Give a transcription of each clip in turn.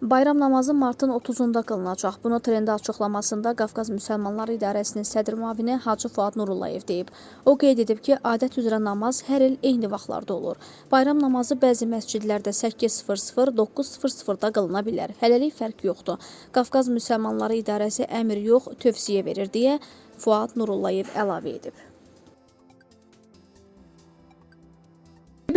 Bayram namazı martın 30-unda qılınacaq. Bunu Trend açıqlamasında Qafqaz Müsəlmanları İdarəsinin sədr müavini Hacı Fuad Nurullayev deyib. O qeyd edib ki, adət üzrə namaz hər il eyni vaxtlarda olur. Bayram namazı bəzi məscidlərdə 8:00, 9:00-da qılına bilər. Hələlik fərq yoxdur. Qafqaz Müsəlmanları İdarəsi əmr yox, tövsiyə verir deyə Fuad Nurullayev əlavə edib.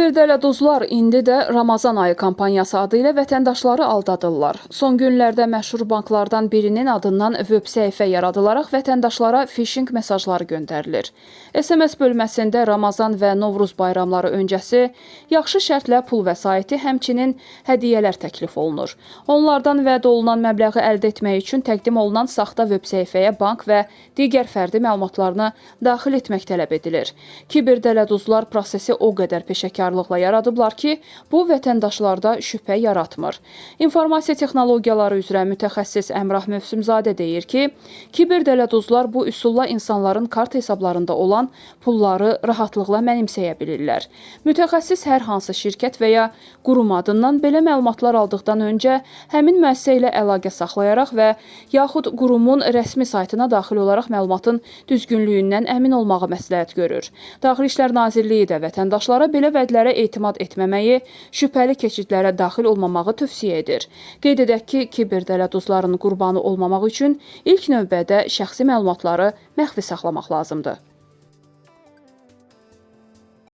Kiber dələduzlar indi də Ramazan ayı kampaniyası adı ilə vətəndaşları aldadırlar. Son günlərdə məşhur banklardan birinin adından web səhifə yaradılaraq vətəndaşlara phishing mesajları göndərilir. SMS bölməsində Ramazan və Novruz bayramları öncəsi yaxşı şərtlə pul vəsaiti, həmçinin hədiyyələr təklif olunur. Onlardan vəd olunan məbləği əldə etmək üçün təqdim olunan saxta web səhifəyə bank və digər fərdi məlumatlarını daxil etmək tələb edilir. Kiber dələduzlar prosesi o qədər peşəkarlıqla yaradıblar ki, bu vətəndaşlarda şübhə yaratmır. İnformasiya texnologiyaları üzrə mütəxəssis Əmrah Mövsümzadə deyir ki, kiber dələduzlar bu üsulla insanların kart hesablarında olan pulları rahatlıqla mənimsəyə bilirlər. Mütəxəssis hər hansı şirkət və ya qurum adından belə məlumatlar aldıqdan öncə həmin müəssisə ilə əlaqə saxlayaraq və yaxud qurumun rəsmi saytına daxil olaraq məlumatın düzgünlüyündən əmin olmağı məsləhət görür. Daxili İşlər Nazirliyi də vətəndaşlara belə vədlərə etimad etməməyi, şübhəli keçidlərə daxil olmamağı tövsiyə edir. Qeyd edək ki, kiber dələduzların qurbanı olmamaq üçün ilk növbədə şəxsi məlumatları məxfi saxlamaq lazımdır.